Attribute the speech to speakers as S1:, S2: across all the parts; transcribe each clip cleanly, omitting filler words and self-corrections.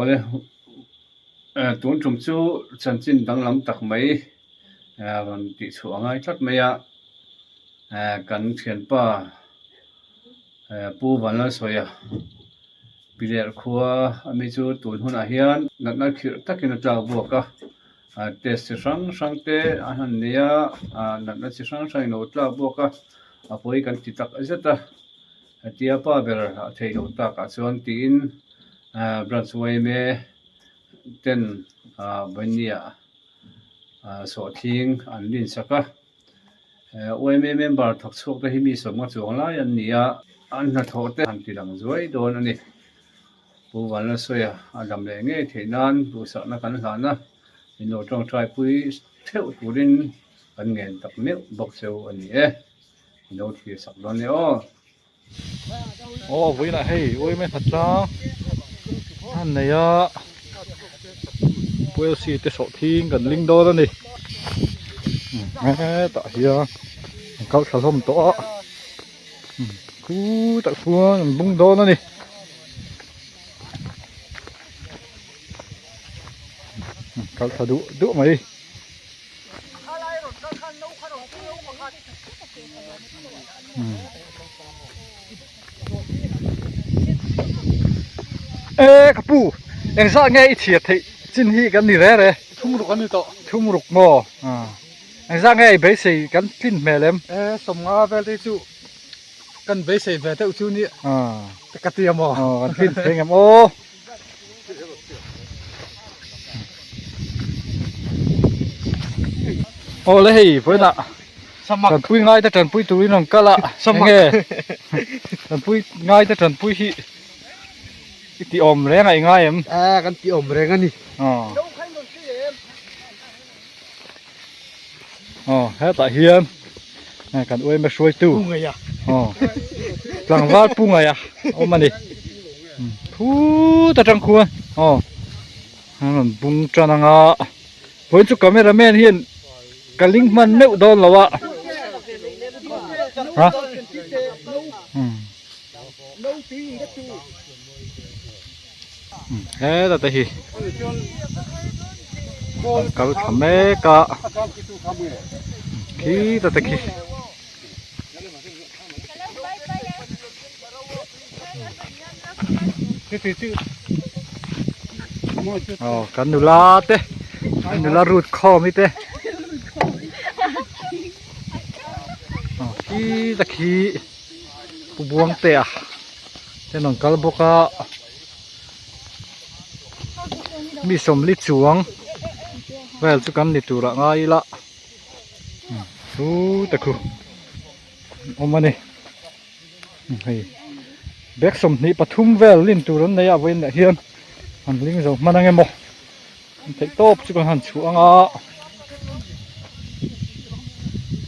S1: Awle tun tum chu chanchin danglam tak mai rawn tih chhuah a ngai tlat mai a, kan thianpa Pu Vanlalsawia Piler khua ami chu tun hunah hian natna khirh takin a tlak buak a, test chi hrang hrang te a han nei a, natna chi hrang hrang in lo tlak buak a, a pawi kan ti tak zet a. Hetia pa ber a theih loh takah chuan tiin branch yma ten Vawnia sawhthing an rinsak a. Yma member thawk chhuak te hi mi sawmnga chuang lai an ni a, an hnathawh te han ti lang zuai dawn a ni. Pu Vanlalsawia a dam leh ngei theih nan duhsakna kan hlan a, min lo tawngtai pui theuh turin kan ngen tak meuh bawk cheu a ni e. I lo thlir sak dawn nia aw.
S2: Aw vawiinah hei uaime hnahtlang a nei a Puelsi te sawhthing kan ling dawn a ni hetah hian an kal thla hlawm tawh a khutah khuan an bung dawn a ni. Kal thla duh duh mai. E ka pu engzah nge i chhiar theih chin hi kan ni re re
S3: thum ruk an ni tawh
S2: thum ruk maw engzah nge i beisei kan tlin hmel em
S3: e sawmnga vel te chu kan beisei ve deuh chu ni ka ti a maw
S2: kan tlin thei ngem aw. Aw le hei vawiinah tanpui ngai te tanpui turin rawn kal a enge tanpui ngai te tanpui hi i ti awm reng a i ngai em?
S3: A kan ti awm reng a ni.
S2: Aw hetah hian kan uaima hruaitu aw tlangval pu ngaih a awm a ni phut atang khuan aw an rawn bung tan ang a vawiin chu camera man hian ka ling hman meuh dawn lo a ha Heta te hi an kal thla mek a khita te khi aw kan nula te kan nula rut khawm hi te aw khita khi pu buangtea ten an kal bawk a mi sawmli chuang vel chu kan ni turah ngai ila chu te khu an awm a ni hei bag 23 vel lin tur an nei a vawiin ah hian an ling zo hman ang emaw an theih tawp chu kan han chhuah ang a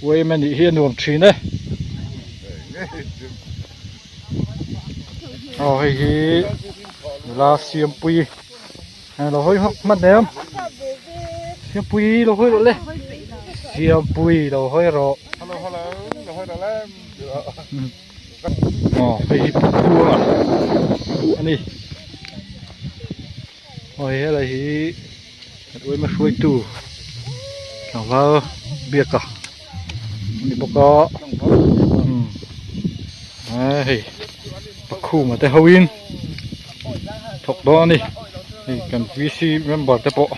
S2: uaim a nih hi a nuam thin e aw hei hi nula siampui lo hawi hawk hman em siampui lo hawi rawh le siampui lo hawi rawh aw hei hi pukua a ni. Aw hei helai hi kan uaima hruaitu tlangval biak a ni bawk a umm hei pakhuma te ho in thawk dawn a ni hei kan vc member te pawh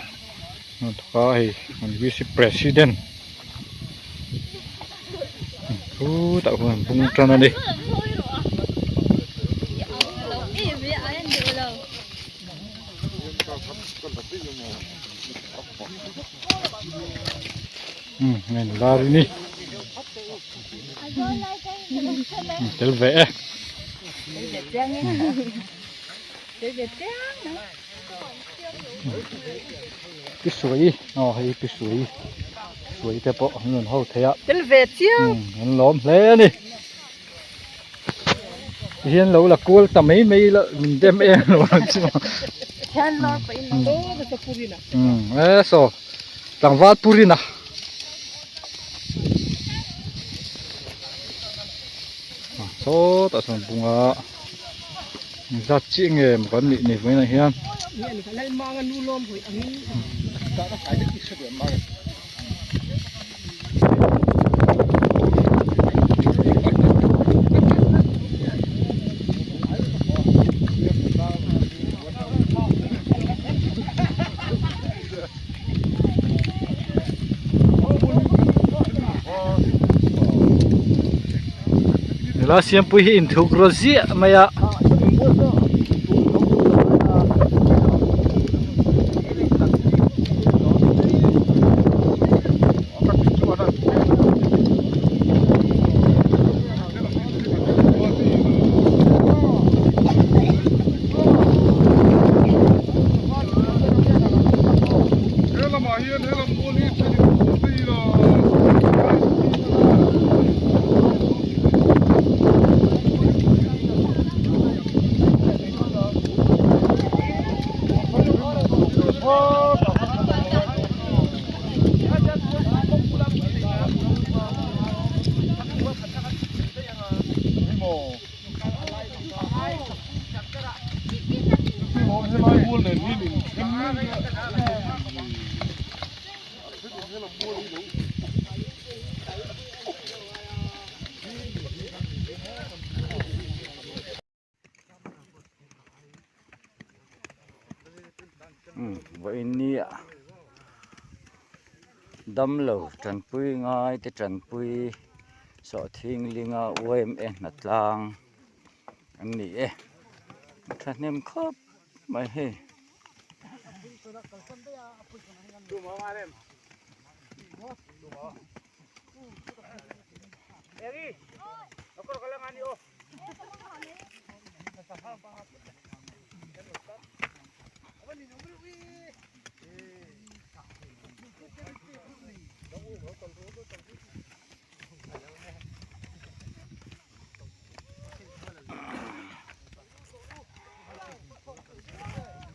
S2: an thawk a hei kan vc president khutah khuan an bung tan a ni. Umm hei nula ri ni tel ve e. Pi suai aw hei pi suai suai te pawh an rawn ho thei a
S4: tel ve chiang
S2: an lawm hle a ni tihian lo la kual ta mai mai la min dem em lo ang chu
S4: hian lar pah in
S2: umm e saw tlangval purina sawtah sawn bunga. Zat chiah nge maw kan nih ni vawiinah hian. Nula Siampui hi inthuk rawt ziah mai a.
S5: Vawinia damlo tanpui ngai te tanpui sawhthinglinga yma hnatlang an ni e a thahnem khawp mai hei.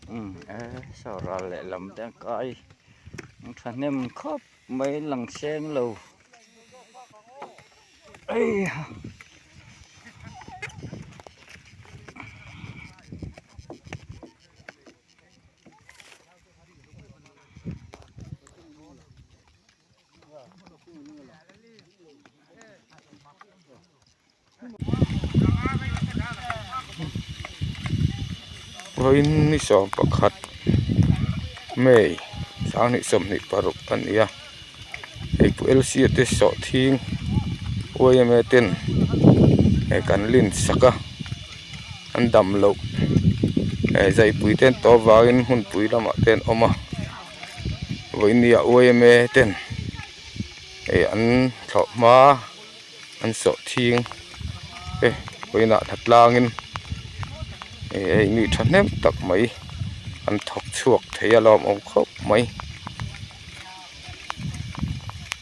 S5: Umm e saw ral lehlam te an kai an thahnem khawp mai lang seng lo eiha.
S6: Vawiin ni 11 May 2026 a ni a hei pu L C a te sawhthing yma ten hei kan lin sak a an dam loh eh zaipui te an tawh avangin hmunpui lamah te an awm a vawiin ni ah yma ten hei an thlawh hma. an sawhthing te vawiinah thla tlangin hei mi thahnem tak mai an thawk chhuak thei a lawmawm khawp mai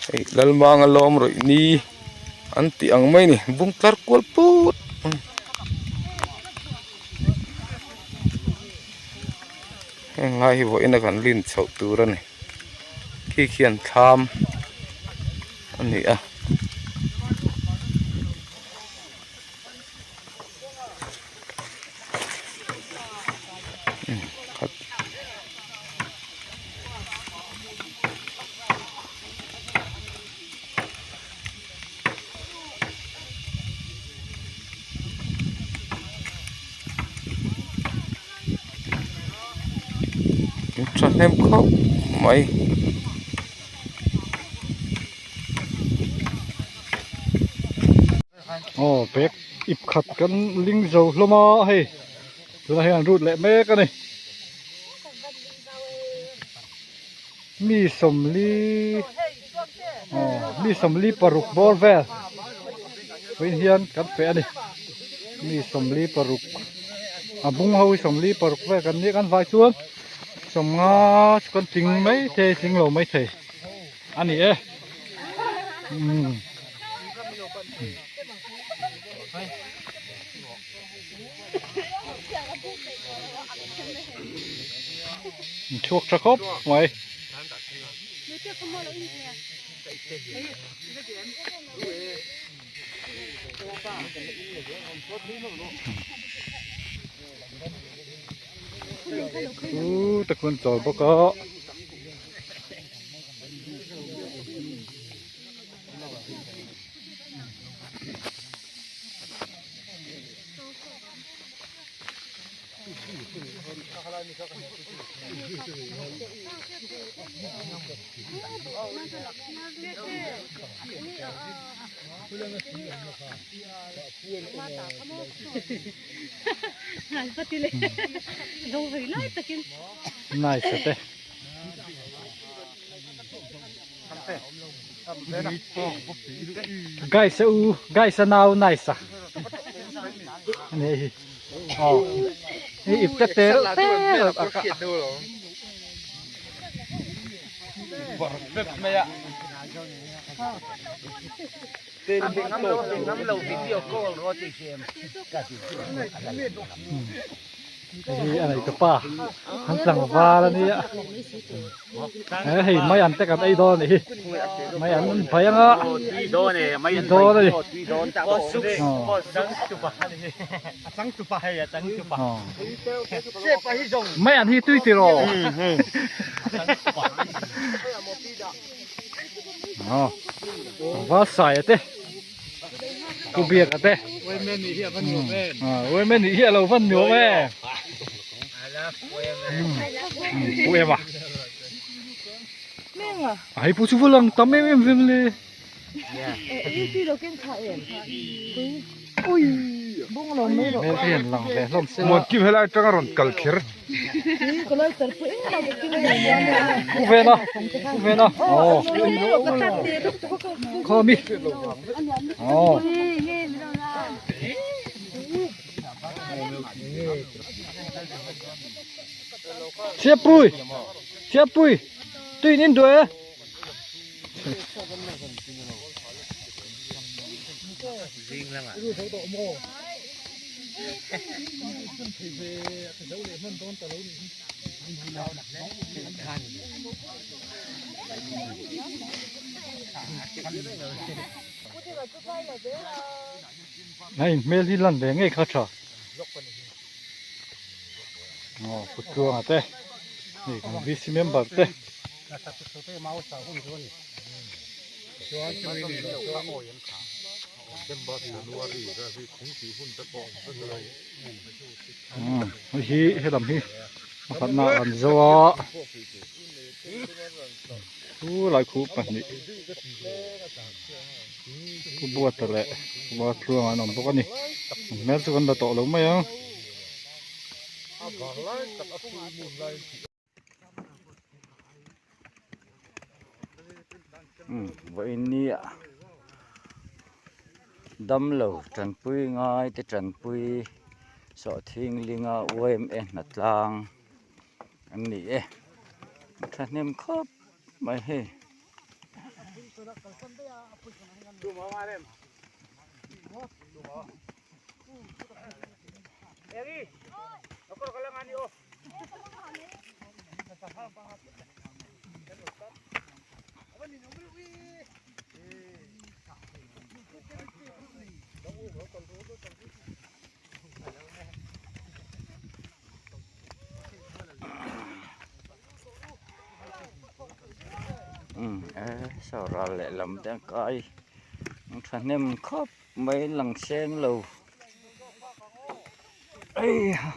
S6: hei Lalmanga lawm rawih ni an tih ang mai a ni bung tlar kual put heng lai hi vawiin a kan lin chhoh tur a ni khi khian thlam. a ni a. Thahnem khawp mai.
S2: Aw bag ip khat kan ling zo hlawm a hei tunah hian an rut leh mek a ni mi sawmli aw mi sawmli paruk bawr vel vawiin hian kan feh a ni mi 46 a bung ho hi 46 vel kan nia kan vai chuan. Sawmnga chu kan tling mai thei tling lo mai thei a ni e umm. Chhuak tha khawp mai. Khuu te khu an chawl bawk a. Nice a te. Guys a u guys a nau nice a ani hi aw hei ip te te reuh te reuh a ka Hei a nei ka pa an tlangval a nia he hei mai an te kan ei dawn a nih hi mai an an bai anga dawn a ni mai an hi tui tiraw tlangval sai a te. Pu Biaka te.
S3: Women nih hi a va nuam em.
S2: Women nih hi a lo va nuam em. Pu Ema. Ai pu chu va lang tam em em vem le. Hmel te hian lang ve hlawm se la.
S6: Muan kim helai atanga rawn kal kher.
S2: Pu Vena, Pu Vena. Aw. Khaw mi. Aw. Chiapui. Chiapui. Tui nin duai e. Hei hmel hi lan ve ngei kha tha aw kutluanga te hei kan VC member te. Hei hi helam hi pakhatna an zo a chu lai khu pahnih pu buata leh pu tluanga an awm bawk a ni an hmel chu kan la tawh lo mai ang.
S5: Vawiin nia damlo tanpui ngai te tanpui sawhthinglinga yma hnatlang an ni e a thahnem khawp mai hei. Saw ral lehlam te an kai an thahnem khawp mai lang seng lo. Eiha.